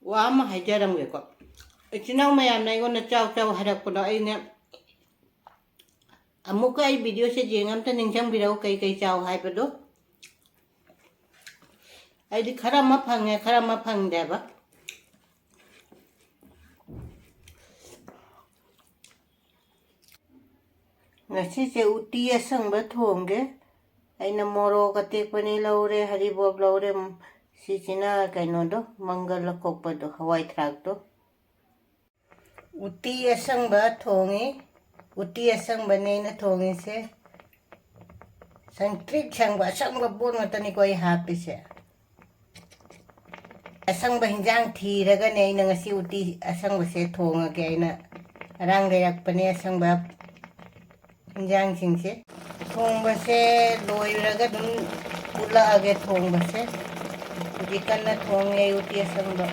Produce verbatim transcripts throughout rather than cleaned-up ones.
ꯋꯥ ꯑꯃ ꯍꯥꯏꯖꯔꯝꯒꯦꯀꯣ꯫ ꯏꯆꯤꯟ ꯏꯅꯥꯎ ꯃꯌꯥꯝꯅ ꯑꯩꯉꯣꯟꯗ "ꯆꯥꯎ, ꯆꯥꯎ" ꯍꯥꯏꯔꯛꯄꯗꯣ, ꯑꯩꯅ ꯑꯃꯨꯛꯀ ꯑꯩ ꯚꯤꯗꯤꯑꯣꯁꯦ ꯌꯦꯡꯉ ꯑꯝꯇ ꯅꯤꯡꯁꯤꯡꯕꯤꯔꯛꯎ, ꯀꯩ ꯀꯩ ꯆꯥꯎ ꯍꯥꯏꯕꯗꯣ꯫ ꯑꯩꯗꯤ ꯈꯔ ꯑꯃ ꯐꯪꯉꯦ, ꯈꯔ ꯑꯃ ꯐꯪꯗꯦꯕ꯫ ꯉꯁꯤꯁꯦ ꯎꯇꯤ ꯑꯁꯪꯕ ꯊꯣꯡꯒꯦ꯫ ꯑꯩꯅ ꯃꯣꯔꯣꯛ ꯑꯇꯦꯛꯄꯅꯤ ꯂꯧꯔꯦ, ꯍꯔꯤꯕꯣꯞ ꯂꯧꯔꯦ, ꯁꯤꯁꯤꯅ ꯀꯩꯅꯣꯗꯣ, ꯃꯪꯒꯜ ꯑꯀꯣꯛꯄꯗꯣ, ꯍꯋꯥꯏ ꯊ꯭ꯔꯥꯛꯇꯣ꯫ ꯎꯇꯤ ꯑꯁꯪꯕ ꯊꯣꯡꯉꯤ꯫ ꯎꯇꯤ ꯑꯁꯪꯕꯅꯦ ꯑꯩꯅ ꯊꯣꯡꯉꯤꯁꯦ꯫ ꯁꯪꯇ꯭ꯔꯤꯛ ꯁꯪꯕ ꯑꯁꯪꯕ ꯄꯣꯠ ꯉꯥꯛꯇꯅꯤꯀꯣ ꯑꯩ ꯍꯥꯞꯄꯤꯁꯦ꯫ ꯑꯁꯪꯕ ꯍꯤꯟꯖꯥꯡ ꯊꯤꯔꯒꯅꯦ ꯑꯩꯅ ꯉꯁꯤ ꯎꯇꯤ ꯑꯁꯪꯕꯁꯦ ꯊꯣꯡꯉꯒꯦ꯫ ꯑꯩꯅ ꯉꯔꯥꯡ ꯂꯩꯔꯛꯄꯅꯦ ꯑꯁꯪꯕ ꯍꯤꯟꯖꯥꯡꯁꯤꯡꯁꯦ꯫ ꯊꯣꯡꯕꯁꯦ ꯂꯣꯏꯔꯒ ꯑꯗꯨꯝ ꯎꯠꯂꯛꯑꯒꯦ ꯊꯣꯡꯕꯁꯦ꯫ ꯍꯧꯖꯤꯛ ꯀꯟꯅ ꯊꯣꯡꯉꯦ ꯑꯩ ꯎꯇꯤ ꯑꯁꯪꯕ꯫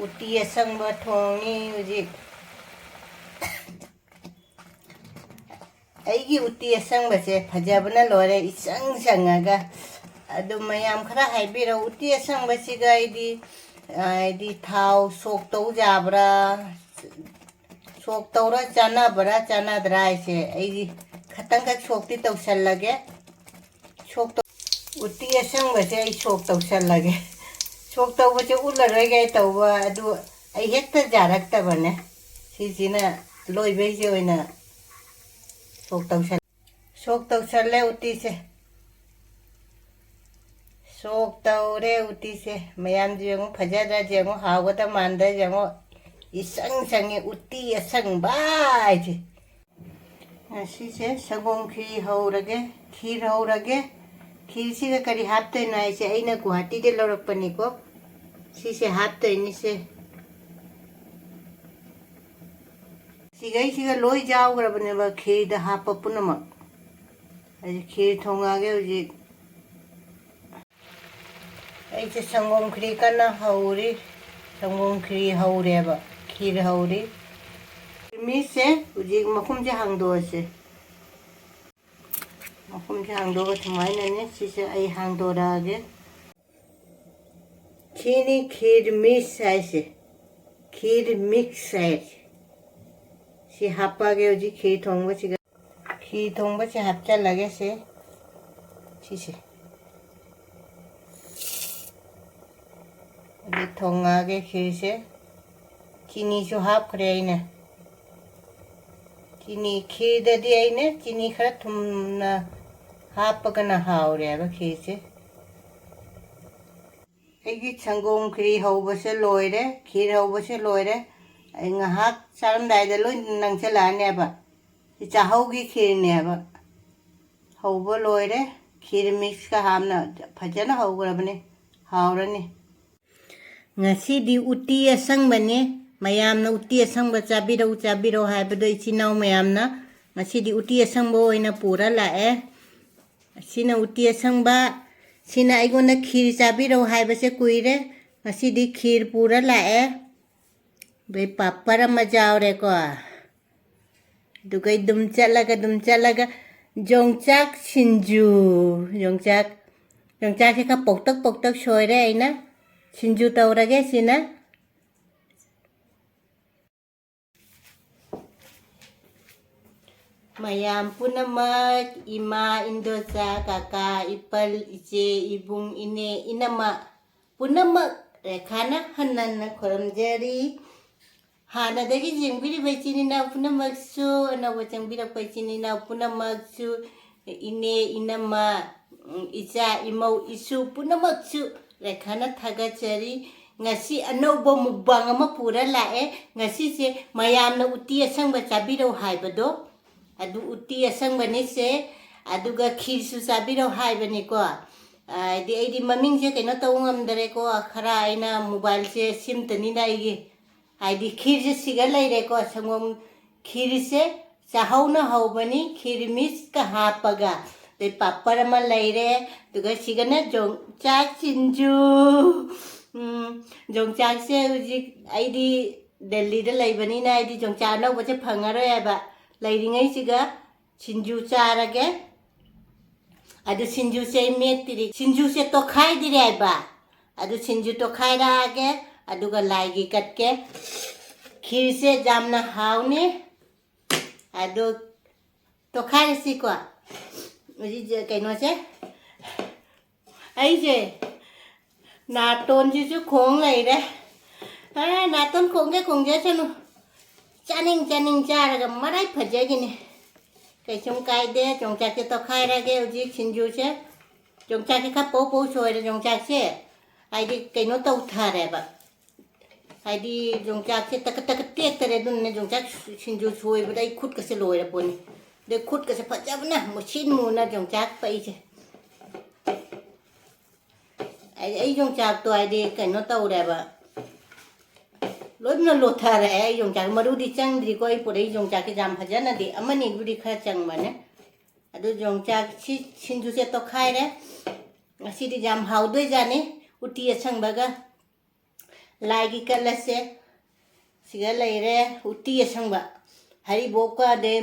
ꯎꯇꯤ ꯑꯁꯪꯕ ꯊꯣꯡꯉꯤ ꯍꯧꯖꯤꯛ꯫ ꯑꯩꯒꯤ ꯎꯇꯤ ꯑꯁꯪꯕꯁꯦ ꯐꯖꯕꯅ ꯂꯣꯏꯔꯦ, ꯏꯆꯪ ꯆꯪꯉꯒ꯫ ꯑꯗꯨ ꯃꯌꯥꯝ ꯈꯔ ꯍꯥꯏꯕꯤꯔꯛꯎ, ꯎꯇꯤ ꯑꯁꯪꯕꯁꯤꯒ ꯑꯩꯗꯤ, ꯍꯥꯏꯗꯤ, ꯊꯥꯎ ꯁꯣꯛ ꯇꯧ ꯌꯥꯕ꯭ꯔꯥ? ꯁꯣꯛ ꯇꯧꯔ ꯆꯥꯟꯅꯕ꯭ꯔꯥ ꯆꯥꯟꯅꯗ꯭ꯔꯥ ꯍꯥꯏꯁꯦ ꯑꯩꯗꯤ ꯈꯇꯪꯈꯛ ꯁꯣꯛꯇꯤ ꯇꯧꯁꯜꯂꯒꯦ꯫ ꯁꯣꯛ ꯇꯧ-, ꯎꯇꯤ ꯑꯁꯪꯕꯁꯦ ꯑꯩ ꯁꯣꯛ ꯇꯧꯁꯜꯂꯒꯦ꯫ ꯁꯣꯛ ꯇꯧꯕꯁꯦ ꯎꯠꯂꯔꯣꯏꯒꯦ ꯇꯧꯕ, ꯑꯗꯨ ꯑꯩ ꯍꯦꯛꯇ ꯌꯥꯔꯛꯇꯕꯅꯦ꯫ ꯁꯤꯁꯤꯅ ꯂꯣꯏꯕꯩꯁꯦ ꯑꯣꯏꯅ ꯁꯣꯛ ꯇꯧꯁꯜ-, ꯁꯣꯛ ꯇꯧꯁꯜꯂꯦ ꯎꯇꯤꯁꯦ꯫ ꯁꯣꯛ ꯇꯧꯔꯦ ꯎꯇꯤꯁꯦ꯫ ꯃꯌꯥꯝꯁꯨ ꯌꯦꯡꯉꯨ, ꯐꯖꯗ꯭ꯔꯥ ꯌꯦꯡꯉꯨ, ꯍꯥꯎꯒꯗ ꯃꯥꯟꯗ꯭ꯔꯥ ꯌꯦꯡꯉꯨ꯫ ꯏꯆꯪ ꯆꯪꯉꯦ ꯎꯇꯤ ꯑꯁꯪꯕ ꯍꯥꯏꯁꯦ꯫ ꯉꯁꯤꯁꯦ ꯁꯪꯒꯣꯝ ꯈꯤꯔ ꯍꯧꯔꯒꯦ, ꯈꯤꯔ ꯍꯧꯔꯒꯦ꯫ ꯈꯤꯔꯁꯤꯒ ꯀꯔꯤ ꯍꯥꯞꯇꯣꯏꯅꯣ ꯍꯥꯏꯁꯦ ꯑꯩꯅ ꯒꯨꯍꯥꯇꯤꯗ ꯂꯧꯔꯛꯄꯅꯤꯀꯣ꯫ ꯁꯤꯁꯦ ꯍꯥꯞꯇꯣꯏꯅꯤꯁꯦ꯫ ꯁꯤꯒꯩꯁꯤꯒ ꯂꯣꯏ ꯌꯥꯎꯈ꯭ꯔꯕꯅꯦꯕ ꯈꯤꯔꯗ ꯍꯥꯞꯄ ꯄꯨꯝꯅꯃꯛ꯫ ꯑꯩ ꯈꯤꯔ ꯊꯣꯡꯉꯛꯑꯒꯦ ꯍꯧꯖꯤꯛ꯫ ꯑꯩꯁꯦ ꯁꯪꯒꯣꯝ ꯈꯤꯔꯤ ꯀꯟꯅ ꯍꯧꯔꯤ꯫ ꯁꯪꯒꯣꯝ ꯈꯤꯔꯤ ꯍꯧꯔꯦꯕ, ꯈꯤꯔ ꯍꯧꯔꯤ꯫ ꯃꯤꯁꯦ ꯍꯧꯖꯤꯛ ꯃꯈꯨꯝꯁꯦ ꯍꯥꯡꯗꯣꯛꯑꯁꯦ꯫ ꯃꯈꯨꯝꯁꯦ ꯍꯥꯡꯗꯣꯛꯑꯒ ꯁꯨꯃꯥꯏꯅꯅꯦ, ꯁꯤꯁꯦ ꯑꯩ ꯍꯥꯡꯗꯣꯔꯛꯑꯒꯦ꯫ ꯁꯤꯅꯤ ꯈꯤꯔ ꯃꯤꯛꯁ ꯍꯥꯏꯁꯦ, ꯈꯤꯔ ꯃꯤꯛꯁ ꯍꯥꯏꯁꯦ꯫ ꯁꯤ ꯍꯥꯞꯄꯛꯑꯒꯦ ꯍꯧꯖꯤꯛ ꯈꯤꯔ ꯊꯣꯡꯕꯁꯤꯒ꯫ ꯈꯤꯔ ꯊꯣꯡꯕꯁꯦ ꯍꯥꯞꯆꯜꯂꯒꯦ ꯁꯦ, ꯁꯤꯁꯦ꯫ ꯑꯗꯩ ꯊꯣꯡꯉꯛꯑꯒꯦ ꯈꯤꯔꯁꯦ꯫ ꯆꯤꯅꯤꯁꯨ ꯍꯥꯞꯈ꯭ꯔꯦ ꯑꯩꯅ꯫ ꯆꯤꯅꯤ, ꯈꯤꯔꯗꯗꯤ ꯑꯩꯅ ꯆꯤꯅꯤ ꯈꯔ ꯊꯨꯝꯅ ꯍꯥꯞꯄꯒꯅ ꯍꯥꯎꯔꯦꯕ ꯈꯤꯔꯁꯦ꯫ ꯑꯩꯒꯤ ꯁꯪꯒꯣꯝ ꯈꯤꯔ ꯍꯧꯕꯁꯦ ꯂꯣꯏꯔꯦ, ꯈꯤꯔ ꯍꯧꯕꯁꯦ ꯂꯣꯏꯔꯦ꯫ ꯑꯩ ꯉꯥꯏꯍꯥꯛ ꯆꯥꯔꯝꯗꯥꯏꯗ ꯂꯣꯏ ꯅꯪꯁꯤꯜꯂꯛꯑꯅꯦꯕ꯫ ꯁꯤ ꯆꯥꯛꯍꯧꯒꯤ ꯈꯤꯔꯅꯦꯕ꯫ ꯍꯧꯕ ꯂꯣꯏꯔꯦ꯫ ꯈꯤꯔ ꯃꯤꯛꯁꯀ ꯍꯥꯞꯅ ꯐꯖꯅ ꯍꯧꯈ꯭ꯔꯕꯅꯤ꯫ ꯍꯥꯎꯔꯅꯤ꯫ ꯉꯁꯤꯗꯤ ꯎꯇꯤ ꯑꯁꯪꯕꯅꯦ꯫ ꯃꯌꯥꯝꯅ ꯎꯇꯤ ꯑꯁꯪꯕ ꯆꯥꯕꯤꯔꯛꯎ, ꯆꯥꯕꯤꯔꯛꯎ ꯍꯥꯏꯕꯗꯣ ꯏꯆꯤꯟ ꯏꯅꯥꯎ ꯃꯌꯥꯝꯅ ꯉꯁꯤꯗꯤ ꯎꯇꯤ ꯑꯁꯪꯕ ꯑꯣꯏꯅ ꯄꯨꯔ ꯂꯥꯛꯑꯦ꯫ ꯁꯤꯅ ꯎꯇꯤ ꯑꯁꯪꯕ, ꯁꯤꯅ ꯑꯩꯉꯣꯟꯗ ꯈꯤꯔ ꯆꯥꯕꯤꯔꯛꯎ ꯍꯥꯏꯕꯁꯦ ꯀꯨꯏꯔꯦ꯫ ꯉꯁꯤꯗꯤ ꯈꯤꯔ ꯄꯨꯔ ꯂꯥꯛꯑꯦ꯫ ꯑꯗꯩ ꯄꯥꯄꯔ ꯑꯃ ꯌꯥꯎꯔꯦꯀꯣ꯫ ꯑꯗꯨꯒ ꯑꯗꯨꯝ ꯆꯠꯂꯒ, ꯑꯗꯨꯝ ꯆꯠꯂꯒ ꯌꯣꯡꯆꯥꯛ ꯁꯤꯡꯖꯨ, ꯌꯣꯡꯆꯥꯛ, ꯌꯣꯡꯆꯥꯛꯁꯦ ꯈꯔ ꯄꯧꯇꯛ ꯄꯧꯇꯛ ꯁꯣꯏꯔꯦ ꯑꯩꯅ꯫ ꯁꯤꯡꯖꯨ ꯇꯧꯔꯒꯦ ꯁꯤꯅ꯫ ꯃꯌꯥꯝ ꯄꯨꯝꯅꯃꯛ, ꯏꯃꯥ, ꯏꯟꯗꯣꯆꯥ, ꯀꯀꯥ, ꯏꯄꯜ, ꯏꯆꯦ, ꯏꯕꯨꯡ, ꯏꯅꯦ, ꯏꯅꯝꯃ ꯄꯨꯝꯅꯃꯛ ꯔꯦꯈꯥꯅ ꯍꯟꯅ ꯍꯟꯅ ꯈꯨꯔꯨꯝꯖꯔꯤ꯫ ꯍꯥꯟꯅꯗꯒꯤ ꯌꯦꯡꯕꯤꯔꯤꯕ ꯏꯆꯤꯟ ꯏꯅꯥꯎ ꯄꯨꯝꯅꯃꯛꯁꯨ, ꯑꯅꯧꯕ ꯆꯪꯕꯤꯔꯛꯄ ꯏꯆꯤꯟ ꯏꯅꯥꯎ ꯄꯨꯝꯅꯃꯛꯁꯨ, ꯏꯅꯦ, ꯏꯅꯝꯃ, ꯎꯝ, ꯏꯆꯥ, ꯏꯃꯧ, ꯏꯁꯨ ꯄꯨꯝꯅꯃꯛꯁꯨ ꯔꯦꯈꯥꯅ ꯊꯥꯒꯠꯆꯔꯤ꯫ ꯉꯁꯤ ꯑꯅꯧꯕ ꯃꯨꯛꯕꯥꯡ ꯑꯃ ꯄꯨꯔ ꯂꯥꯛꯑꯦ꯫ ꯉꯁꯤꯁꯦ ꯃꯌꯥꯝꯅ ꯎꯇꯤ ꯑꯁꯪꯕ ꯆꯥꯕꯤꯔꯛꯎ ꯍꯥꯏꯕꯗꯣ, ꯑꯗꯨ ꯎꯇꯤ ꯑꯁꯪꯕꯅꯤꯁꯦ, ꯑꯗꯨꯒ ꯈꯤꯔꯁꯨ ꯆꯥꯕꯤꯔꯛꯎ ꯍꯥꯏꯕꯅꯤꯀꯣ꯫ ꯍꯥꯏꯗꯤ ꯑꯩꯗꯤ ꯃꯃꯤꯡꯁꯦ ꯀꯩꯅꯣ ꯇꯧꯕ ꯉꯝꯗꯔꯦꯀꯣ, ꯈꯔ ꯑꯩꯅ ꯃꯣꯕꯥꯏꯜꯁꯦ ꯁꯤꯝꯇꯅꯤꯅ ꯑꯩꯒꯤ, ꯍꯥꯏꯗꯤ ꯈꯤꯔꯁꯦ ꯁꯤꯒ ꯂꯩꯔꯦꯀꯣ, ꯁꯪꯒꯣꯝ ꯈꯤꯔꯁꯦ ꯆꯥꯛꯍꯧꯅ ꯍꯧꯕꯅꯤ, ꯈꯤꯔ ꯃꯤꯛꯁꯀ ꯍꯥꯞꯄꯒ꯫ ꯑꯗꯩ ꯄꯥꯄꯔ ꯑꯃ ꯂꯩꯔꯦ, ꯑꯗꯨꯒ ꯁꯤꯒꯅ ꯌꯣꯡꯆꯥꯛ ꯁꯤꯡꯖꯨ꯫ ꯎꯝ, ꯌꯣꯡꯆꯥꯛꯁꯦ ꯍꯧꯖꯤꯛ ꯑꯩꯗꯤ ꯗꯦꯜꯂꯤꯗ ꯂꯩꯕꯅꯤꯅ ꯑꯩꯗꯤ ꯌꯣꯡꯆꯥꯛ ꯑꯅꯧꯕꯁꯦ ꯐꯪꯉꯔꯣꯏ ꯍꯥꯏꯕ꯫ ꯂꯩꯔꯤꯉꯩꯁꯤꯒ ꯁꯤꯡꯖꯨ ꯆꯥꯔꯒꯦ꯫ ꯑꯗꯨ ꯁꯤꯡꯖꯨꯁꯦ ꯑꯩ ꯃꯦꯠꯇ꯭ꯔꯤ, ꯁꯤꯡꯖꯨꯁꯦ ꯇꯣꯠꯈꯥꯏꯗ꯭ꯔꯤ ꯍꯥꯏꯕ꯫ ꯑꯗꯨ ꯁꯤꯡꯖꯨ ꯇꯣꯈꯥꯏꯔꯛꯑꯒꯦ, ꯑꯗꯨꯒ ꯂꯥꯏꯒꯤ ꯀꯠꯀꯦ꯫ ꯈꯤꯔꯁꯦ ꯌꯥꯝꯅ ꯍꯥꯎꯅꯤ꯫ ꯑꯗꯨ ꯇꯣꯈꯥꯏꯔꯁꯤꯀꯣ꯫ ꯍꯧꯖꯤꯛ ꯀꯩꯅꯣꯁꯦ, ꯑꯩꯁꯦ ꯅꯥꯇꯣꯟꯁꯤꯁꯨ ꯈꯣꯡ ꯂꯩꯔꯦ꯫ ꯑꯦ, ꯅꯥꯇꯣꯟ ꯈꯣꯡꯒꯦ ꯈꯣꯡꯖꯁꯅꯨ꯫ ꯆꯥꯅꯤꯡ ꯆꯥꯅꯤꯡ ꯆꯥꯔꯒ ꯃꯔꯥꯏ ꯐꯖꯈꯤꯅꯤ꯫ ꯀꯩꯁꯨꯝ ꯀꯥꯏꯗꯦ꯫ ꯌꯣꯡꯆꯥꯛꯁꯦ ꯇꯣꯈꯥꯏꯔꯒꯦ ꯍꯧꯖꯤꯛ ꯁꯤꯡꯖꯨꯁꯦ꯫ ꯌꯣꯡꯆꯥꯛꯁꯦ ꯈꯔ ꯄꯧ ꯄꯧ ꯁꯣꯏꯔꯦ ꯌꯣꯡꯆꯥꯛꯁꯦ꯫ ꯍꯥꯏꯗꯤ ꯀꯩꯅꯣ ꯇꯧꯊꯔꯦꯕ꯫ ꯍꯥꯏꯗꯤ ꯌꯣꯡꯆꯥꯛꯁꯦ ꯇꯀꯠ ꯇꯀꯠ ꯇꯦꯛꯇꯔꯦ꯫ ꯑꯗꯨꯅꯅꯦ ꯌꯣꯡꯆꯥꯛ ꯁꯤꯡꯖꯨ ꯁꯣꯏꯕꯗ ꯑꯩ ꯈꯨꯠꯀꯁꯦ ꯂꯣꯏꯔ ꯄꯣꯠꯅꯤ꯫ ꯑꯗꯩ ꯈꯨꯠꯀꯁꯦ ꯐꯖꯕꯅ ꯃꯨꯁꯤꯟ ꯃꯨꯅ ꯌꯣꯡꯆꯥꯛ ꯄꯛꯏꯁꯦ꯫ ꯑꯩ, ꯑꯩ ꯌꯣꯡꯆꯥꯛꯇꯣ ꯍꯥꯏꯗꯤ ꯀꯩꯅꯣ ꯇꯧꯔꯦꯕ, ꯂꯣꯏꯅ ꯂꯣꯊꯔꯛꯑꯦ꯫ ꯑꯩ ꯌꯣꯡꯆꯥꯛ ꯃꯔꯨꯗꯤ ꯆꯪꯗ꯭ꯔꯤꯀꯣ, ꯑꯩ ꯄꯨꯔꯛꯏ ꯌꯣꯡꯆꯥꯛꯁꯦ ꯌꯥꯝ ꯐꯖꯅꯗꯤ, ꯑꯃꯅꯤꯕꯨꯗꯤ ꯈꯔ ꯆꯪꯕꯅꯦ꯫ ꯑꯗꯨ ꯌꯣꯡꯆꯥꯛꯁꯤ ꯁꯤꯡꯖꯨꯁꯦ ꯇꯣꯈꯥꯏꯔꯦ꯫ ꯉꯁꯤꯗꯤ ꯌꯥꯝ ꯍꯥꯎꯗꯣꯏꯖꯥꯠꯅꯤ ꯎꯇꯤ ꯑꯁꯪꯕꯒ꯫ ꯂꯥꯏꯒꯤ ꯀꯠꯂꯁꯦ꯫ ꯁꯤꯒ ꯂꯩꯔꯦ ꯎꯇꯤ ꯑꯁꯪꯕ, ꯍꯔꯤꯕꯣꯞꯀ ꯑꯗꯩ,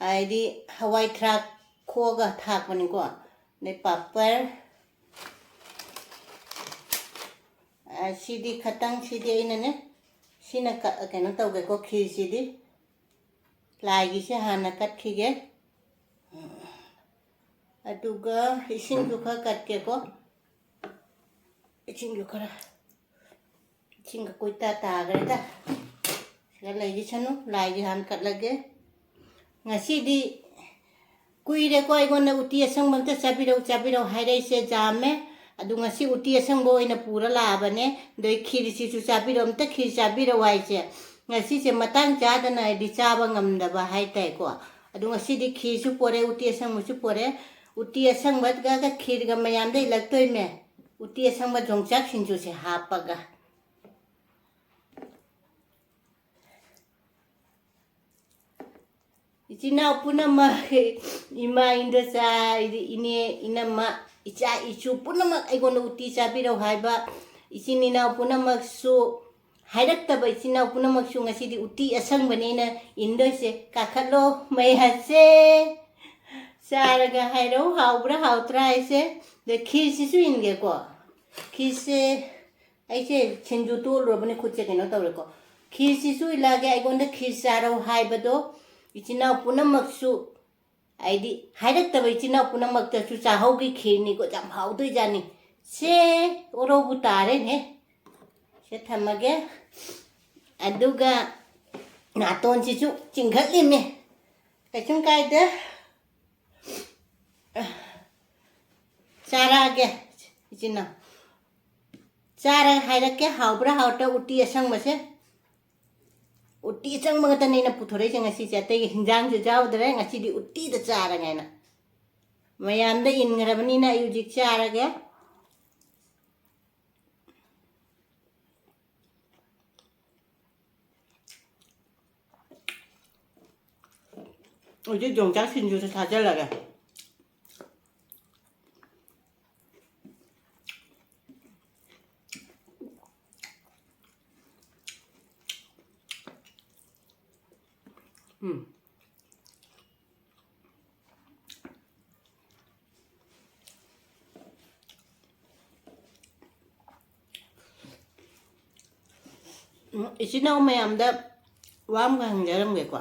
ꯍꯥꯏꯗꯤ ꯍꯋꯥꯏ ꯊ꯭ꯔꯥꯛ ꯈꯣꯛꯑꯒ ꯊꯥꯛꯄꯅꯤꯀꯣ꯫ ꯑꯗꯩ ꯄꯥꯄꯔ, ꯑ, ꯁꯤꯗꯤ ꯈꯇꯪ, ꯁꯤꯗꯤ ꯑꯩꯅꯅꯦ, ꯁꯤꯅ ꯀ-, ꯀꯩꯅꯣ ꯇꯧꯒꯦꯀꯣ, ꯈꯤꯔꯁꯤꯗꯤ꯫ ꯂꯥꯏꯒꯤꯁꯦ ꯍꯥꯟꯅ ꯀꯠꯈꯤꯒꯦ꯫ ꯑꯗꯨꯒ ꯏꯁꯤꯡꯁꯨ ꯈꯔ ꯀꯠꯀꯦꯀꯣ꯫ ꯏꯁꯤꯡꯁꯨ ꯈꯔ, ꯏꯁꯤꯡꯒ ꯀꯣꯏꯇꯥ ꯇꯥꯈ꯭ꯔꯦꯗ꯫ ꯁꯤꯗ ꯂꯩꯈꯤꯁꯅꯨ, ꯂꯥꯏꯒꯤ ꯍꯥꯟꯅ ꯀꯠꯂꯒꯦ꯫ ꯉꯁꯤꯗꯤ ꯀꯨꯏꯔꯦꯀꯣ ꯑꯩꯉꯣꯟꯗ ꯎꯇꯤ ꯑꯁꯪꯕ ꯑꯝꯇ ꯆꯥꯕꯤꯔꯛꯎ, ꯆꯥꯕꯤꯔꯛꯎ ꯍꯥꯏꯔꯛꯏꯁꯦ, ꯌꯥꯝꯃꯦ꯫ ꯑꯗꯨ ꯉꯁꯤ ꯎꯇꯤ ꯑꯁꯪꯕ ꯑꯣꯏꯅ ꯄꯨꯔ ꯂꯥꯛꯑꯕꯅꯦ꯫ ꯑꯗꯣ ꯑꯩ ꯈꯤꯔꯁꯤꯁꯨ ꯆꯥꯕꯤꯔꯛꯎ, ꯑꯝꯇ ꯈꯤꯔ ꯆꯥꯕꯤꯔꯛꯎ ꯍꯥꯏꯁꯦ꯫ ꯉꯁꯤꯁꯦ ꯃꯇꯥꯡ ꯆꯥꯗꯅ ꯍꯥꯏꯗꯤ ꯆꯥꯕ ꯉꯝꯗꯕ ꯍꯥꯏꯇꯥꯔꯦꯀꯣ꯫ ꯑꯗꯣ ꯉꯁꯤꯗꯤ ꯈꯤꯔꯁꯨ ꯄꯣꯔꯦ, ꯎꯇꯤ ꯑꯁꯪꯕꯁꯨ ꯄꯣꯔꯦ꯫ ꯎꯇꯤ ꯑꯁꯪꯕꯒ ꯈꯤꯔꯒ ꯃꯌꯥꯝꯗ ꯏꯜꯂꯛꯇꯣꯏꯅꯦ꯫ ꯎꯇꯤ ꯑꯁꯪꯕ ꯌꯣꯡꯆꯥꯛ ꯁꯤꯡꯖꯨꯁꯦ ꯍꯥꯞꯄꯒ꯫ ꯏꯆꯤꯟ ꯏꯅꯥꯎ ꯄꯨꯝꯅꯃꯛ, ꯏꯃꯥ, ꯏꯟꯗꯣꯆꯥ, ꯏꯅꯦ, ꯏꯅꯝꯃ, ꯏꯆꯥ ꯏꯁꯨ ꯄꯨꯝꯅꯃꯛ ꯑꯩꯉꯣꯟꯗ ꯎꯇꯤ ꯆꯥꯕꯤꯔꯛꯎ ꯍꯥꯏꯕ ꯏꯆꯤꯟ ꯏꯅꯥꯎ ꯄꯨꯝꯅꯃꯛꯁꯨ, ꯍꯥꯏꯔꯛꯇꯕ ꯏꯆꯤꯟ ꯏꯅꯥꯎ ꯄꯨꯝꯅꯃꯛꯁꯨ ꯉꯁꯤꯗꯤ ꯎꯇꯤ ꯑꯁꯪꯕꯅꯦꯅ ꯏꯟꯗꯣꯏꯁꯦ꯫ ꯀꯥꯈꯠꯂꯣ ꯃꯌꯥꯁꯦ꯫ ꯆꯥꯔꯒ ꯍꯥꯏꯔꯛꯎ, ꯍꯥꯎꯕ꯭ꯔꯥ ꯍꯥꯎꯇ꯭ꯔꯥ ꯍꯥꯏꯁꯦ꯫ ꯑꯗ ꯈꯤꯔꯁꯤꯁꯨ ꯏꯟꯒꯦꯀꯣ꯫ ꯈꯤꯔꯁꯦ ꯑꯩꯁꯦ ꯁꯤꯡꯖꯨ ꯇꯣꯠꯂꯨꯔꯕꯅꯤ, ꯈꯨꯠꯁꯦ ꯀꯩꯅꯣ ꯇꯧꯔꯦꯀꯣ꯫ ꯈꯤꯔꯁꯤꯁꯨ ꯏꯜꯂꯛꯑꯒꯦ꯫ ꯑꯩꯉꯣꯟꯗ ꯈꯤꯔ ꯆꯥꯔꯧ ꯍꯥꯏꯕꯗꯣ ꯏꯆꯤꯟ ꯏꯅꯥꯎ ꯄꯨꯝꯅꯃꯛꯁꯨ, ꯍꯥꯏꯗꯤ ꯍꯥꯏꯔꯛꯇꯕ ꯏꯆꯤꯟ ꯏꯅꯥꯎ ꯄꯨꯝꯅꯃꯛꯇꯁꯨ ꯆꯥꯍꯧꯒꯤ ꯈꯤꯔꯅꯤꯀꯣ, ꯌꯥꯝ ꯍꯥꯎꯗꯣꯏꯖꯥꯠꯅꯤ꯫ ꯁꯦ, ꯑꯣꯔꯧꯕꯨ ꯇꯥꯔꯦꯅꯦ꯫ ꯁꯦ, ꯊꯝꯃꯒꯦ꯫ ꯑꯗꯨꯒ ꯅꯥꯇꯣꯟꯁꯤꯁꯨ ꯆꯤꯡꯈꯠꯂꯤꯃꯤ꯫ ꯀꯩꯁꯨꯝ ꯀꯥꯏꯗꯦ꯫ ꯆꯥꯔꯛꯑꯒꯦ, ꯏꯆꯤꯟ ꯏꯅꯥꯎ꯫ ꯆꯥꯔꯒ ꯍꯥꯏꯔꯛꯀꯦ, ꯍꯥꯎꯕ꯭ꯔꯥ ꯍꯥꯎꯇ꯭ꯔꯥ ꯎꯇꯤ ꯑꯁꯪꯕꯁꯦ꯫ ꯎꯇꯤ ꯑꯁꯪꯕ ꯉꯥꯛꯇꯅꯦ ꯑꯩꯅ ꯄꯨꯊꯣꯔꯛꯏꯁꯦ ꯉꯁꯤꯁꯦ, ꯑꯇꯩꯒꯤ ꯍꯤꯟꯖꯥꯡꯁꯨ ꯌꯥꯎꯗ꯭ꯔꯦ꯫ ꯉꯁꯤꯗꯤ ꯎꯇꯤꯗ ꯆꯥꯔꯒꯦ ꯍꯥꯏꯅ ꯃꯌꯥꯝꯗ ꯏꯟꯈ꯭ꯔꯕꯅꯤꯅ ꯑꯩ ꯍꯧꯖꯤꯛ ꯆꯥꯔꯒꯦ꯫ ꯍꯧꯖꯤꯛ ꯌꯣꯡꯆꯥꯛ ꯁꯤꯡꯖꯨꯁꯦ ꯊꯥꯖꯤꯜꯂꯒꯦ꯫ ꯎꯝ꯫ ꯎꯝ, ꯏꯆꯤꯟ ꯏꯅꯥꯎ ꯃꯌꯥꯝꯗ ꯋꯥ ꯑꯃꯒ ꯍꯪꯖꯔꯝꯒꯦꯀꯣ꯫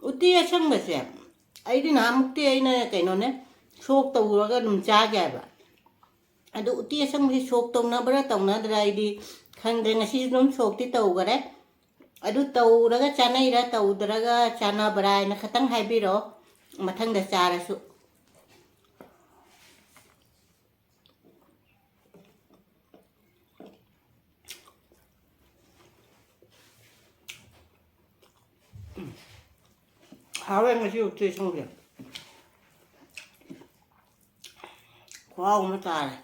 ꯎꯇꯤ ꯑꯁꯪꯕꯁꯦ ꯑꯩꯗꯤ ꯅꯍꯥꯟꯃꯨꯛꯇꯤ ꯑꯩꯅ ꯀꯩꯅꯣꯅꯦ, ꯁꯣꯛ ꯇꯧꯔꯒ ꯑꯗꯨꯝ ꯆꯥꯒꯦ ꯍꯥꯏꯕ꯫ ꯑꯗꯨ ꯎꯇꯤ ꯑꯁꯪꯕꯁꯤ ꯁꯣꯛ ꯇꯧꯅꯕ꯭ꯔꯥ ꯇꯧꯅꯗ꯭ꯔꯥ ꯑꯩꯗꯤ ꯈꯪꯗ꯭ꯔꯦ꯫ ꯉꯁꯤꯁꯨ ꯑꯗꯨꯝ ꯁꯣꯛꯇꯤ ꯇꯧꯈꯔꯦ꯫ ꯑꯗꯨ ꯇꯧꯔꯒ ꯆꯥꯅꯩꯔꯥ ꯇꯧꯗ꯭ꯔꯒ ꯆꯥꯅꯕ꯭ꯔꯥ ꯍꯥꯏꯅ ꯈꯇꯪ ꯍꯥꯏꯕꯤꯔꯛꯑꯣ, ꯃꯊꯪꯗ ꯆꯥꯔꯁꯨ꯫ ꯍꯥꯎꯋꯦ ꯉꯁꯤ ꯎꯇꯤ ꯑꯁꯪꯕꯁꯦ꯫ ꯈꯨꯍꯥꯎ ꯑꯃ ꯇꯥꯔꯦ꯫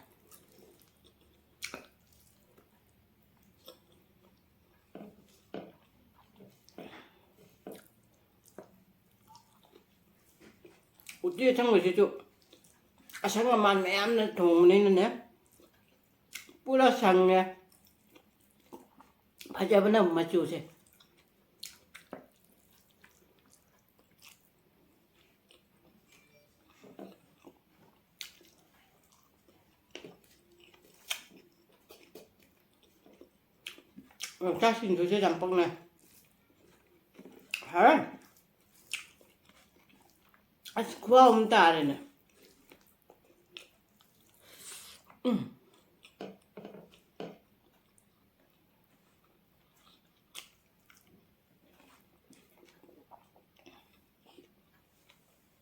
ꯎꯇꯤ ꯑꯁꯪꯕꯁꯤꯁꯨ ꯑꯁꯪ ꯑꯃꯥꯟ ꯃꯌꯥꯝꯅ ꯊꯣꯡꯕꯅꯤꯅꯅꯦ, ꯄꯨꯔꯥ ꯁꯪꯉꯦ꯫ ꯐꯖꯕꯅ ꯃꯆꯨꯁꯦ꯫ ꯆꯥꯛꯁꯤꯡꯗꯨꯁꯨ ꯌꯥꯝ ꯄꯛꯅꯩ꯫ ꯍꯥꯎꯔꯦ꯫ ꯑꯁ, ꯈꯨꯍꯥꯎ ꯑꯃ ꯇꯥꯔꯦꯅꯦ꯫ ꯎꯝ꯫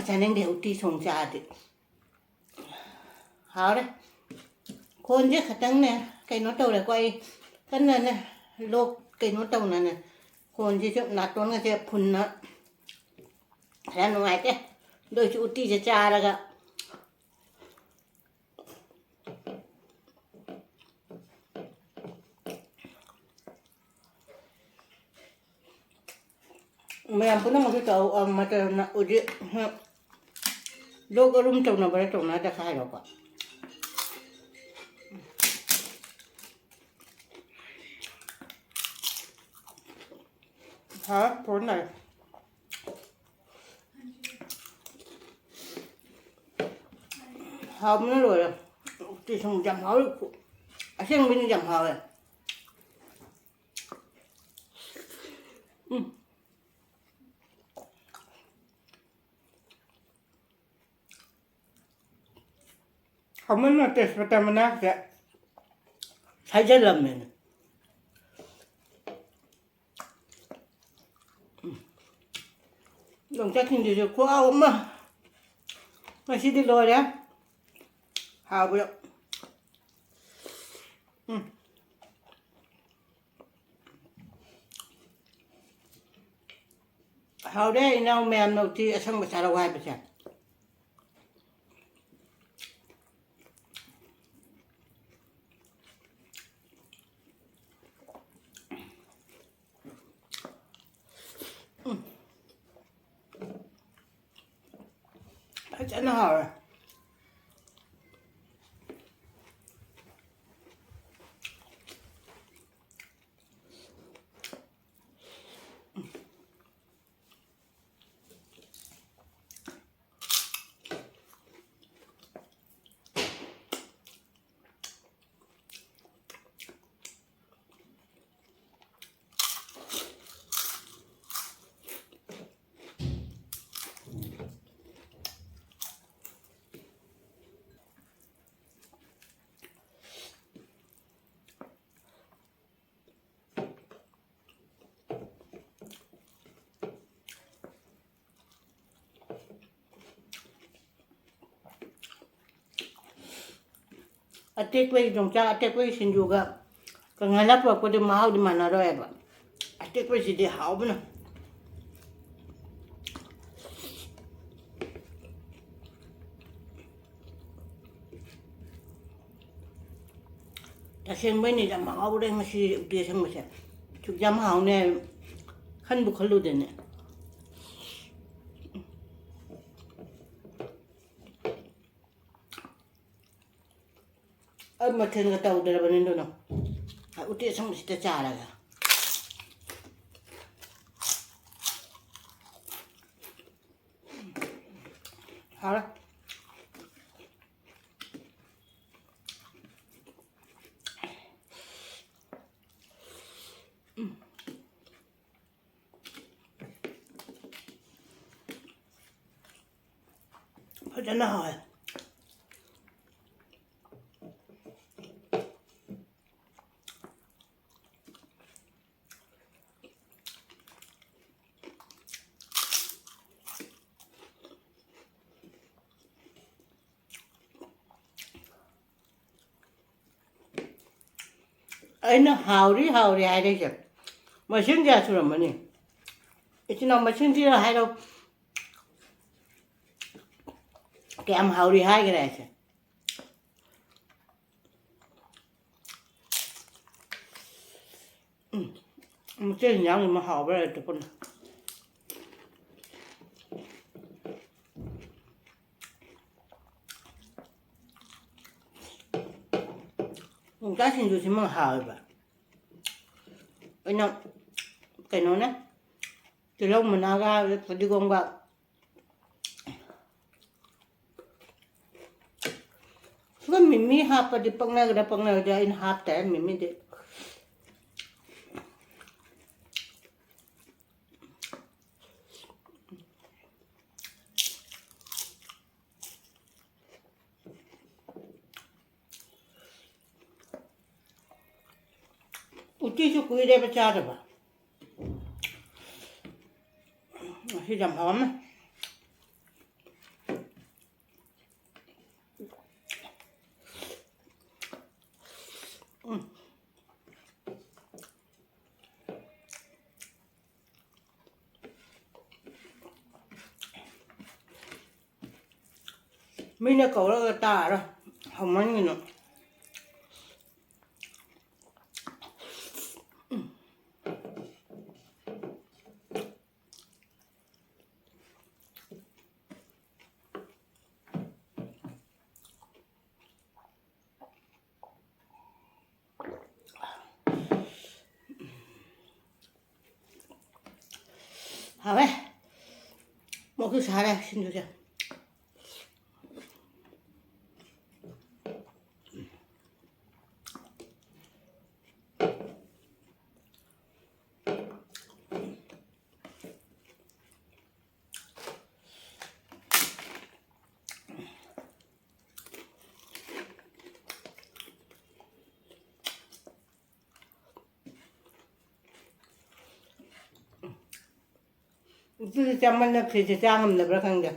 ꯆꯥꯅꯤꯡꯗꯦ ꯎꯇꯤ ꯊꯣꯡ ꯆꯥꯔꯗꯤ꯫ ꯍꯥꯎꯔꯦ꯫ ꯈꯣꯟꯁꯦ ꯈꯇꯪꯅꯦ ꯀꯩꯅꯣ ꯇꯧꯔꯦꯀꯣ, ꯑꯩ ꯀꯟꯅꯅꯦ ꯂꯣꯛ ꯀꯩꯅꯣ ꯇꯧꯅꯅꯦ, ꯈꯣꯟꯁꯤꯁꯨ ꯅꯥꯇꯣꯟꯒꯁꯦ ꯐꯨꯟꯅ ꯈꯔ ꯅꯨꯡꯉꯥꯏꯇꯦ꯫ ꯑꯗꯨ ꯑꯣꯏꯁꯨ ꯎꯇꯤꯁꯦ ꯆꯥꯔꯒ ꯃꯌꯥꯝ ꯄꯨꯝꯅꯃꯛꯁꯨ ꯇꯧ, ꯑ, ꯃꯇꯝꯅ ꯍꯧꯖꯤꯛ, ꯍ, ꯂꯣꯛ ꯑꯔꯨꯝ ꯇꯧꯅꯕ꯭ꯔꯥ ꯇꯧꯅꯗ ꯍꯥꯏꯔꯣꯀꯣ꯫ ꯍꯥ, ꯐꯣꯟ ꯂꯥꯛꯑꯦ꯫ ꯍꯥꯎꯕꯅ ꯂꯣꯏꯔꯦ꯫ ꯎꯇꯤ ꯊꯣꯡꯕꯁꯦ ꯌꯥꯝ ꯍꯥꯎꯋꯤ꯫ ꯑꯁꯦꯡꯕꯩꯅꯦ ꯌꯥꯝ ꯍꯥꯎꯋꯦ꯫ ꯎꯝ꯫ ꯍꯥꯎꯃꯟꯅ ꯇꯦꯖꯄꯇꯥ ꯃꯅꯥꯁꯦ ꯁꯥꯏꯖꯜꯂꯝꯃꯦꯅꯦ꯫ ꯌꯣꯡꯆꯥꯛ ꯁꯤꯡꯖꯨꯁꯦ ꯈꯨꯍꯥꯎ ꯑꯃ꯫ ꯉꯁꯤꯗꯤ ꯂꯣꯏꯔꯦ꯫ ꯍꯥꯎꯕ꯭ꯔꯥ? ꯎꯝ꯫ ꯍꯥꯎꯔꯦ ꯏꯅꯥꯎ ꯃꯌꯥꯝꯅ ꯎꯇꯤ ꯑꯁꯪꯕ ꯆꯥꯔꯛꯑꯣ ꯍꯥꯏꯕꯁꯦ꯫ ꯎꯝ꯫ ꯐꯖꯅ ꯍꯥꯎꯔꯦ꯫ ꯑꯇꯦꯛꯄꯒꯤ ꯌꯣꯡꯆꯥꯛ ꯑꯇꯦꯛꯄꯒꯤ ꯁꯤꯡꯖꯨꯒ ꯀꯪꯍꯜꯂ ꯄꯨꯔꯛꯄꯗꯤ ꯃꯍꯥꯎꯗꯤ ꯃꯥꯟꯅꯔꯣꯏꯕ꯫ ꯑꯇꯦꯛꯄꯁꯤꯗꯤ ꯍꯥꯎꯕꯅ꯫ ꯇꯁꯦꯡꯕꯩꯅꯤ ꯌꯥꯝ ꯍꯥꯎꯔꯦ ꯉꯁꯤ ꯎꯇꯤ ꯑꯁꯪꯕꯁꯦ꯫ ꯁꯨꯛ ꯌꯥꯝ ꯍꯥꯎꯅꯤ ꯍꯥꯏ ꯈꯟꯕꯨ ꯈꯜꯂꯨꯗꯦꯅꯦ꯫ ꯑꯩ ꯃꯊꯦꯜꯒ ꯇꯧꯗ꯭ꯔꯕꯅꯤ ꯑꯗꯨꯅ꯫ ꯎꯇꯤ ꯑꯁꯪꯕꯁꯤꯗ ꯆꯥꯔꯒ꯫ ꯍꯥꯎꯔꯦ꯫ ꯐꯖꯅ ꯍꯥꯎꯋꯦ꯫ ꯑꯩꯅ ꯍꯥꯎꯔꯤ ꯍꯥꯎꯔꯤ ꯍꯥꯏꯔꯛꯏꯁꯦ ꯃꯁꯤꯡ ꯀꯌꯥ ꯁꯨꯔꯝꯃꯅꯤ? ꯏꯆꯤꯟ ꯏꯅꯥꯎ ꯃꯁꯤꯡ ꯊꯤꯔ ꯍꯥꯏꯔꯣ꯫ ꯀꯌꯥꯝ ꯍꯥꯎꯔꯤ ꯍꯥꯏꯈ꯭ꯔꯦ ꯑꯩꯁꯦ꯫ ꯎꯝ, ꯃꯆꯦ ꯍꯤꯟꯖꯥꯡꯁꯤ ꯃꯍꯥꯎꯕ ꯂꯩꯇꯦ ꯄꯨꯟꯅ꯫ ꯌꯣꯡꯆꯥꯛ ꯁꯤꯡꯖꯨꯁꯤꯃ ꯍꯥꯎꯋꯦꯕ꯫ ꯑꯩꯅ ꯀꯩꯅꯣꯅꯦ, ꯇꯤꯜꯍꯧ ꯃꯅꯥꯒ ꯐꯗꯤꯒꯣꯝꯒ꯫ ꯁꯤꯒ ꯃꯤꯃꯤ ꯍꯥꯞꯄꯗꯤ ꯄꯛꯅꯒꯗ꯭ꯔꯥ ꯄꯛꯅꯔꯣꯏꯗ꯭ꯔꯥ, ꯑꯩꯅ ꯍꯥꯞꯇꯦ ꯃꯤꯃꯤꯗꯤ꯫ ꯎꯇꯤꯁꯨ ꯀꯨꯏꯔꯦꯕ ꯆꯥꯗꯕ꯫ ꯉꯁꯤ ꯌꯥꯝ ꯍꯥꯎꯔꯝꯃꯦ꯫ ꯃꯤꯅ ꯀꯧꯔꯒ ꯇꯥꯔꯣꯏ꯫ ꯍꯧꯃꯟꯒꯤꯅꯣ꯫ ꯍꯥꯎꯋꯦ꯫ ꯃꯣꯔꯣꯛꯁꯨ ꯁꯥꯔꯦ ꯁꯤꯡꯖꯨꯁꯦ꯫ ꯎꯇꯤꯁꯦ ꯆꯥꯃꯟꯅ ꯐ꯭ꯔꯤꯖꯇ ꯆꯥ ꯉꯝꯗꯕ꯭ꯔꯥ ꯈꯪꯗꯦ꯫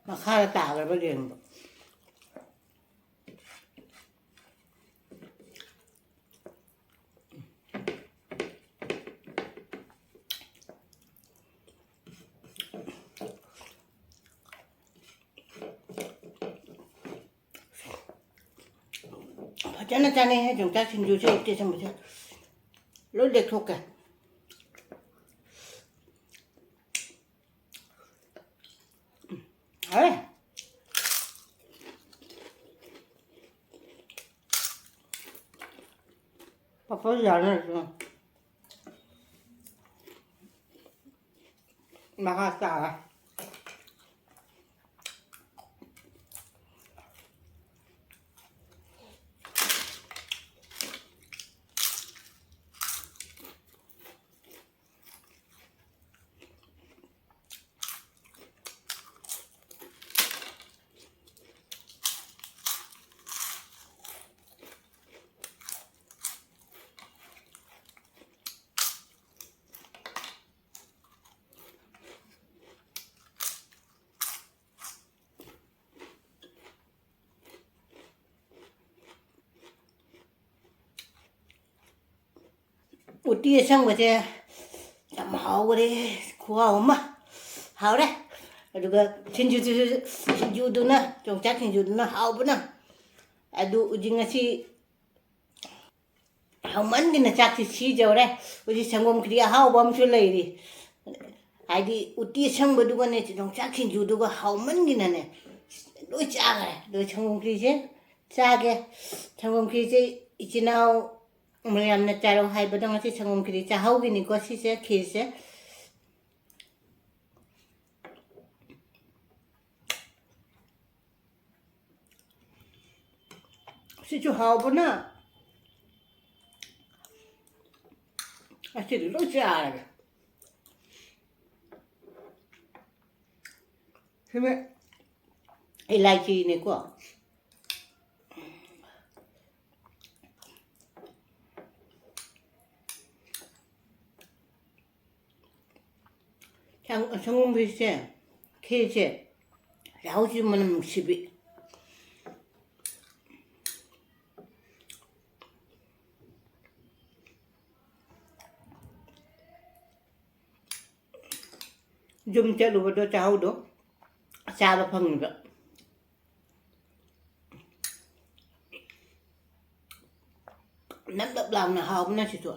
ꯃꯈꯥꯗ ꯇꯥꯈ꯭ꯔꯕ ꯌꯦꯡꯕ꯫ ꯐꯖꯅ ꯆꯥꯅꯩꯍꯦ ꯌꯣꯡꯆꯥꯛ ꯁꯤꯡꯖꯨꯁꯦ, ꯎꯇꯤ ꯑꯁꯪꯕꯁꯦ꯫ ꯂꯣꯏ ꯂꯦꯛꯊꯣꯛꯀꯦ꯫ ꯍꯥꯎꯋꯦ꯫ ꯄꯥꯐꯣꯔ ꯌꯥꯅꯔꯁꯨ꯫ ꯃꯈꯥ ꯇꯥꯔꯦ꯫ ꯎꯇꯤ ꯑꯁꯪꯕꯁꯦ ꯌꯥꯝ ꯍꯥꯎꯈꯔꯦ, ꯈꯨꯍꯥꯎ ꯑꯃ꯫ ꯍꯥꯎꯔꯦ꯫ ꯑꯗꯨꯒ ꯁꯤꯡꯖꯨꯗꯨꯁꯨ, ꯁꯤꯡꯖꯨꯗꯨꯅ, ꯌꯣꯡꯆꯥꯛ ꯁꯤꯡꯖꯨꯗꯨꯅ ꯍꯥꯎꯕꯅ꯫ ꯑꯗꯨ ꯍꯧꯖꯤꯛ ꯉꯁꯤ ꯍꯥꯎꯃꯟꯗꯅ ꯆꯥꯛꯁꯤ ꯁꯤꯖꯧꯔꯦ꯫ ꯍꯧꯖꯤꯛ ꯁꯪꯒꯣꯝ ꯈꯤꯔꯤ ꯑꯍꯥꯎꯕ ꯑꯃꯁꯨ ꯂꯩꯔꯤ꯫ ꯍꯥꯏꯗꯤ ꯎꯇꯤ ꯑꯁꯪꯕꯗꯨꯒꯅꯦ, ꯌꯣꯡꯆꯥꯛ ꯁꯤꯡꯖꯨꯗꯨꯒ ꯍꯥꯎꯃꯟꯒꯤꯅꯅꯦ ꯂꯣꯏ ꯆꯥꯈ꯭ꯔꯦ꯫ ꯑꯗꯣ ꯁꯪꯒꯣꯝ ꯈꯤꯔꯤꯁꯦ ꯆꯥꯒꯦ꯫ ꯁꯪꯒꯣꯝ ꯈꯤꯔꯤꯁꯦ ꯏꯆꯤꯟ ꯏꯅꯥꯎ ꯃꯌꯥꯝꯅ ꯆꯥꯔꯣ ꯍꯥꯏꯕꯗꯣ ꯉꯁꯤ ꯁꯪꯒꯣꯝ ꯈꯤꯔꯤ ꯆꯥꯍꯧꯒꯤꯅꯤꯀꯣ꯫ ꯁꯤꯁꯦ ꯈꯤꯔꯁꯦ꯫ ꯁꯤꯁꯨ ꯍꯥꯎꯕꯅ ꯑꯁꯤꯗꯤ ꯂꯣꯏ ꯆꯥꯔꯒꯦ꯫ ꯁꯤꯅ ꯏꯂꯥꯏꯆꯤꯅꯦꯀꯣ꯫ ꯁꯪ-, ꯁꯪꯒꯣꯝ ꯈꯤꯔꯁꯦ, ꯈꯤꯔꯁꯦ, ꯆꯥꯍꯧꯁꯤ ꯃꯅꯝ ꯅꯨꯡꯁꯤꯕꯤ꯫ ꯌꯨꯝ ꯆꯠꯂꯨꯕꯗꯣ ꯆꯥꯍꯧꯗꯣ ꯆꯥꯕ ꯐꯪꯉꯤꯕ꯫ ꯅꯞ ꯅꯞ ꯂꯥꯎꯅ ꯍꯥꯎꯕꯅ ꯁꯤꯁꯨ꯫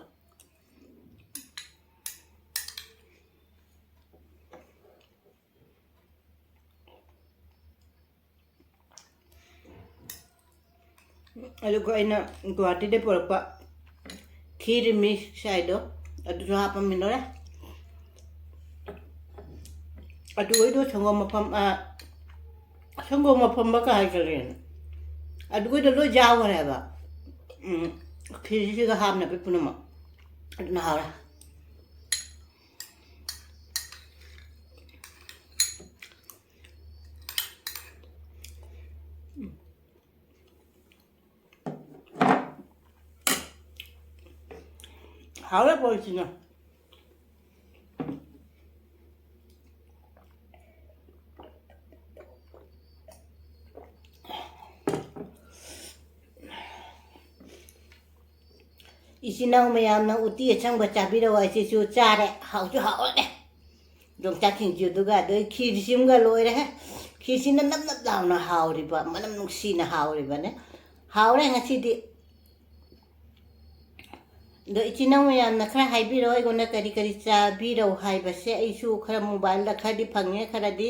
ꯑꯗꯨꯒ ꯑꯩꯅ ꯒꯨꯋꯥꯍꯥꯇꯤꯗꯩ ꯄꯨꯔꯛꯄ ꯈꯤꯔ ꯃꯤꯛꯁ ꯍꯥꯏꯗꯣ, ꯑꯗꯨꯁꯨ ꯍꯥꯞꯄꯝꯃꯤꯟꯅꯔꯦ꯫ ꯑꯗꯨꯈꯩꯗꯣ ꯁꯪꯒꯣꯝ ꯑꯐꯝ-, ꯑ, ꯁꯪꯒꯣꯝ ꯑꯐꯝꯕꯒ ꯍꯥꯏꯖꯜꯂꯦꯅ꯫ ꯑꯗꯨꯈꯩꯗꯣ ꯂꯣꯏ ꯌꯥꯎꯈ꯭ꯔꯦꯕ꯫ ꯎꯝ, ꯈꯤꯔꯁꯤꯒ ꯍꯥꯞꯅꯕ ꯄꯨꯝꯅꯃꯛ꯫ ꯑꯗꯨꯅ ꯍꯥꯎꯔꯦ꯫ ꯍꯥꯎꯔꯦ ꯄꯣꯠꯁꯤꯅ꯫ ꯏꯆꯤꯟ ꯏꯅꯥꯎ ꯃꯌꯥꯝꯅ ꯎꯇꯤ ꯑꯁꯪꯕ ꯆꯥꯕꯤꯔꯛꯑꯣ ꯍꯥꯏꯁꯤꯁꯨ ꯆꯥꯔꯦ, ꯍꯥꯎꯁꯨ ꯍꯥꯎꯔꯦ꯫ ꯌꯣꯡꯆꯥꯛ ꯁꯤꯡꯖꯨꯗꯨꯒ ꯑꯗꯩ ꯈꯤꯔꯁꯤꯃꯒ ꯂꯣꯏꯔꯦ꯫ ꯈꯤꯔꯁꯤꯅ ꯅꯞ ꯅꯞ ꯂꯥꯎꯅ ꯍꯥꯎꯔꯤꯕ, ꯃꯅꯝ ꯅꯨꯡꯁꯤꯅ ꯍꯥꯎꯔꯤꯕꯅꯦ꯫ ꯍꯥꯎꯔꯦ ꯉꯁꯤꯗꯤ꯫ ꯑꯗꯣ ꯏꯆꯤꯟ ꯏꯅꯥꯎ ꯃꯌꯥꯝꯅ ꯈꯔ ꯍꯥꯏꯕꯤꯔꯛꯑꯣ, ꯑꯩꯉꯣꯟꯗ ꯀꯔꯤ ꯀꯔꯤ ꯆꯥꯕꯤꯔꯛꯑꯣ ꯍꯥꯏꯕꯁꯦ꯫ ꯑꯩꯁꯨ ꯈꯔ ꯃꯣꯕꯥꯏꯜꯗ ꯈꯔꯗꯤ ꯐꯪꯉꯦ, ꯈꯔꯗꯤ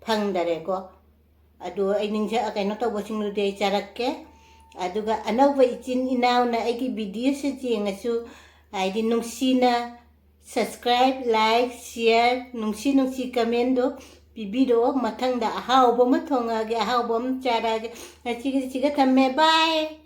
ꯐꯪꯗꯔꯦꯀꯣ꯫ ꯑꯗꯣ ꯑꯩ ꯅꯤꯡꯁꯤꯡ ꯀꯩꯅꯣ ꯇꯧꯕꯁꯤꯡꯗꯨꯗꯤ ꯑꯩ ꯆꯥꯔꯛꯀꯦ꯫ ꯑꯗꯨꯒ ꯑꯅꯧꯕ ꯏꯆꯤꯟ ꯏꯅꯥꯎꯅ ꯑꯩꯒꯤ ꯚꯤꯗꯤꯑꯣꯁꯦ ꯌꯦꯡꯉꯁꯨ, ꯍꯥꯏꯗꯤ ꯅꯨꯡꯁꯤꯅ subscribe, like, share, ꯅꯨꯡꯁꯤ ꯅꯨꯡꯁꯤ commentꯗꯣ ꯄꯤꯕꯤꯔꯛꯑꯣ꯫ ꯃꯊꯪꯗ ꯑꯍꯥꯎꯕ ꯑꯃ ꯊꯣꯡꯉꯛꯑꯒꯦ, ꯑꯍꯥꯎꯕ ꯑꯃ ꯆꯥꯔꯛꯑꯒꯦ꯫ ꯉꯁꯤꯒꯤꯗꯤ ꯁꯤꯒ ꯊꯝꯃꯦ, bye꯫